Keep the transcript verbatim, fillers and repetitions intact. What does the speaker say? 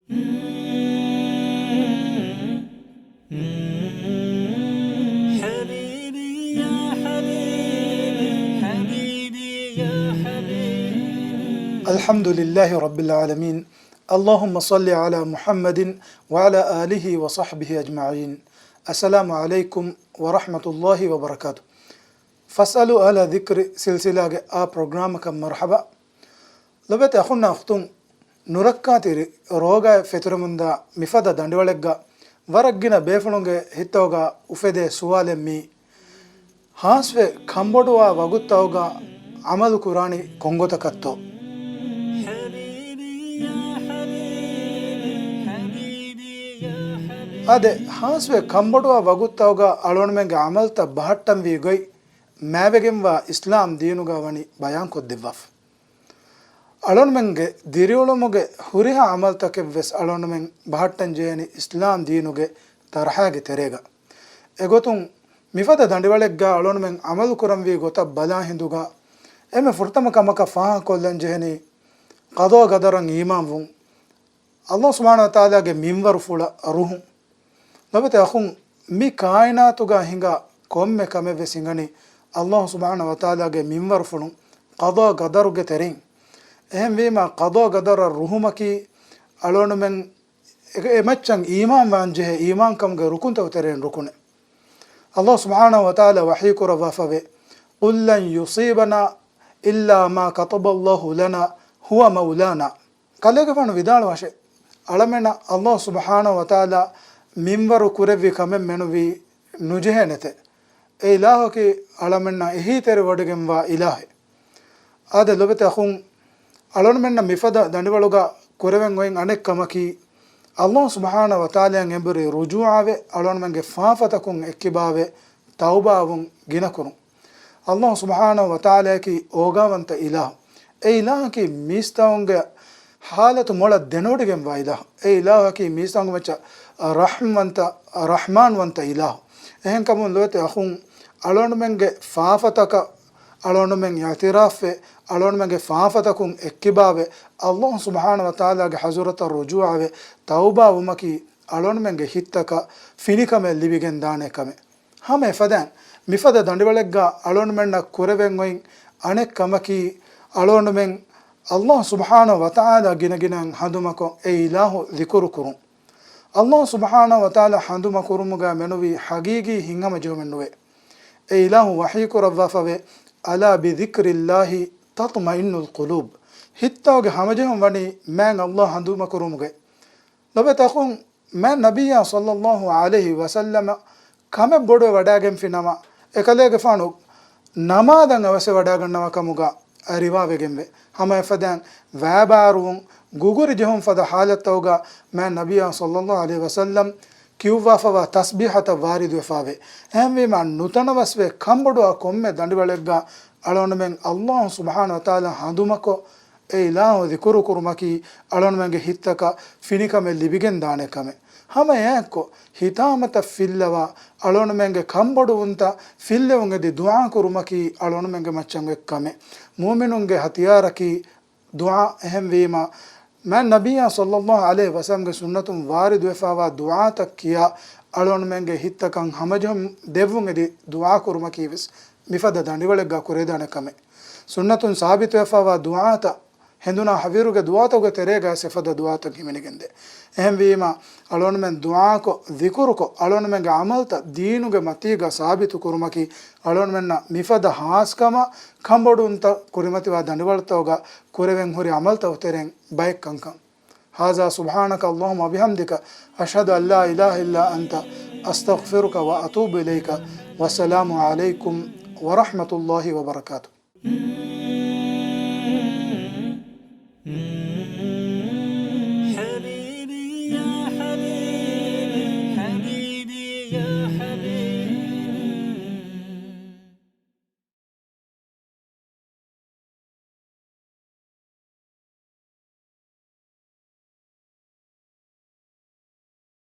الحمد لله رب العالمين. اللهم صل على محمد وعلى آله وصحبه أجمعين. السلام عليكم ورحمة الله وبركاته. ފަސްއަލޫ އަހްލަ ޛިކްރި ސިލްސިލާގެ އާ ޕްރޮގްރާމަކަށް މަރުޙަބާ. ލޮބުވެތި އަޚުންނާ އުޚްތުން، ނުރައްކާތެރި ރޯގާއެއް ފެތުރެމުންދާ މިފަދަ ދަނޑިވަޅެއްގަ ވަރަށް ގިނަ ބޭފުޅުންގެ ހިތަށް އުފެދޭ ސުވާލެއް މީ. ހާސްވެ ކަންބޮޑުވާ ވަގުތުތަކުގަ ޢަމަލު ކުރާނީ ކޮންގޮތަކަށްތޯ؟ އާދެ، ހާސްވެ ކަންބޮޑުވާ ވަގުތުތަކުގަ އަޅުގަނޑުމެންގެ ޢަމަލުތައް ބަހައްޓަންވީ ގޮތް މާތްވެގެންވާ އިސްލާމް ދީނުގަ ވަނީ ބަޔާންކޮށްދެއްވާފަ. އަޅުގަނޑުމެންގެ ދިރިއުޅުމުގެ ހުރިހާ ޢަމަލުތަކެއްވެސް އަޅުގަނޑުމެން ބަހައްޓަން ޖެހެނީ އިސްލާމް ދީނުގެ ޠަރިޙާގެ ތެރޭގަ. އެގޮތުން، މިފަދަ ދަނޑިވަޅެއްގަ އަޅުގަނޑުމެން ޢަމަލު ކުރަންވީ ގޮތަށް ބަލާ ހިނދުގަ، އެންމެ ފުރަތަމަ ކަމަކަށް ފާހަގަކޮށްލަން ޖެހެނީ ޤަޟާ ޤަދަރަށް އީމާންވުން. ﷲ ސުބްޙާނަހޫ ވަތަޢާލާގެ މިންވަރުފުޅަށް ރުހުން. ލޮބުވެތި އަޚުން، މި ކާއިނާތުގަ ހިނގާ ކޮންމެ ކަމެއްވެސް ހިނގަނީ ﷲ ސުބްޙާނަހޫ ވަތަޢާލާގެ މިންވަރުފުޅުން، ޤަޟާ ޤަދަރުގެ ތެރެއިން. އެހެންވީމަ، ޤަޟާ ޤަދަރަށް ރުހުމަކީ އަޅުގަނޑުމެން އެ، އެ މައްޗަށް އީމާންވާން ޖެހޭ އީމާންކަމުގެ ރުކުންތަކުގެ ތެރެއިން ރުކުނެއް. ﷲ ސުބްޙާނަހޫ ވަތަޢާލާ ވަޙީކުރައްވާފަވޭ، قل لن يصيبنا إلا ما كتب الله لنا هو مولانا. ކަލޭގެފާނު ވިދާޅުވާށޭ، އަޅަމެންނަށް ﷲ ސުބްޙާނަހޫ ވަތަޢާލާ މިންވަރު ކުރެއްވި ކަމެއް މެނުވީ ނުޖެހޭނެތެ. އެ އިލާހަކީ އަޅަމެންނަށް އެހީތެރިވޮޑިގެންވާ އިލާހެއް. އާދެ، ލޮބުވެތި އަޚުން، އަޅުގަނޑުމެންނަށް މިފަދަ ދަނޑިވަޅުގަ ކުރެވެން އޮތް އަނެއް ކަމަކީ، ﷲ ސުބްޙާނަހޫ ވަތަޢާލާއަށް އެނބުރި ރުޖޫޢަވެ، އަޅުގަނޑުމެންގެ ފާފަތަކުން އެއްކިބާވެ، ތައުބާވުން ގިނަކުރުން. ﷲ ސުބްޙާނަހޫ ވަތަޢާލާއަކީ އޯގާވަންތަ އިލާހު. އެ އިލާހަކީ މީސްތަކުންގެ ޙާލަތު މޮޅަށް ދެނެވޮޑިގެންވާ އިލާހު. އެ އިލާހަކީ މީސްތަކުންގެ މައްޗަށް ރަޙްމަންތަ، ރަޙްމާންވަންތަ އިލާހު. އެހެންކަމުން ލޮބުވެތި އަޚުން، އަޅުގަނޑުމެންގެ ފާފަތަކަށް އަޅުގަނޑުމެން އިޢުތިރާފްވެ، އަޅުގަނޑުމެންގެ ފާފަތަކުން އެއްކިބާވެ، ﷲ ސުބްޙާނަހޫ ވަތަޢާލާގެ ޙަޟްރަތަށް ރުޖޫޢަވެ، ތައުބާވުމަކީ އަޅުގަނޑުމެންގެ ހިތްތަކަށް ފިނިކަމެއް ލިބިގެންދާނެ ކަމެއް. ހަމަ އެފަދައިން، މިފަދަ ދަނޑިވަޅެއްގަ އަޅުގަނޑުމެންނަށް ކުރެވެން އޮތް އަނެއް ކަމަކީ، އަޅުގަނޑުމެން ﷲ ސުބްޙާނަހޫ ވަތަޢާލާ ގިނަގިނައިން ހަނދުމަކޮށް، އެ އިލާހު ޛިކުރު ކުރުން. ﷲ ސުބްޙާނަހޫ ވަތަޢާލާ ހަނދުމަކުރުމުގަ މެނުވީ ޙަޤީޤީ ހިތްހަމަޖެހުމެއް ނުވޭ. އެ އިލާހު ވަޙީކުރައްވާފަވޭ، ألا بذكر الله تطمئن القلوب. ހިތްތަކުގެ ހަމަޖެހުން ވަނީ މާތް ﷲ ހަނދުމަކުރުމުގައި. ލޮބުވެތި އަޚުން، މާތް ނަބިއްޔާ ޞައްލައްލާހު ޢަލައިހި ވަސައްލަމަ ކަމެއް ބޮޑުވެ ވަޑައިގެންފި ނަމަ، އެކަލޭގެފާނު ނަމާދަށް އަވަސްވެ ވަޑައިގަންނަވާ ކަމުގަ ރިވާވެގެންވޭ. ހަމަ އެފަދައިން ވައިބާރުވުން، ގުގުރި ޖެހުން ފަދަ ޙާލަތްތަކުގަ މާތް ނަބިއްޔާ ޞައްލައްލާހު ޢަލައިހި ވަސައްލަމް ކިޔުއްވާފަވާ ތަސްބީޙަތައް ވާރިދުވެފަވޭ. އެހެންވީމަ، ނުތަނަވަސްވެ ކަންބޮޑުވާ ކޮންމެ ދަނޑިވަޅެއްގަ އަޅުގަނޑުމެން ﷲ ސުބްޙާނަހޫ ވަތަޢާލާ ހަނދުމަކޮށް، އެ އިލާހު ޛިކުރު ކުރުމަކީ އަޅުގަނޑުމެންގެ ހިތްތަކަށް ފިނިކަމެއް ލިބިގެން ދާނެ ކަމެއް. ހަމަ އެއާއެއްކޮށް، ހިތާމަތައް ފިއްލަވާ، އަޅުގަނޑުމެންގެ ކަންބޮޑުވުންތައް ފިއްލެވުން އެދި ދުޢާ ކުރުމަކީ އަޅުގަނޑުމެންގެ މައްޗަށް އޮތް ކަމެއް. މުއުމިނުންގެ ހަތިޔާރަކީ ދުޢާ. އެހެންވީމަ، މާތް ނަބިއްޔާ ޞައްލައްލާހު ޢަލައިހި ވަސައްލަމްގެ ސުންނަތުން ވާރިދުވެފަވާ ދުޢާތައް ކިޔާ، އަޅުގަނޑުމެންގެ ހިތްތަކަށް ހަމަޖެހުން ދެއްވުން އެދި ދުޢާ ކުރުމަކީވެސް މިފަދަ ދަނޑިވަޅެއްގަ ކުރެވިދާނެ ކަމެއް. ސުންނަތުން ސާބިތުވެފަވާ ދުޢާތައް، ހެނދުނާ ހަވީރުގެ ދުޢާތަކުގެ ތެރޭގައި އެފަދަ ދުޢާތައް ހިމެނިގެންދޭ. އެހެންވީމަ، އަޅުގަނޑުމެން ދުޢާކޮށް، ޛިކުރުކޮށް، އަޅުގަނޑުމެންގެ ޢަމަލުތައް ދީނުގެ މަތީގަ ސާބިތު ކުރުމަކީ، އަޅުގަނޑުމެންނަށް މިފަދަ ހާސްކަމާ ކަންބޮޑުވުންތައް ކުރިމަތިވާ ދަނޑިވަޅުތަކުގަ ކުރެވެން ހުރި ޢަމަލުތަކުގެ ތެރެއިން ބައެއް ކަންކަން. هذا سبحانك اللهم وبحمدك، أشهد أن لا إله إلا أنت، أستغفرك وأتوب إليك. والسلام عليكم ورحمة الله وبركاته.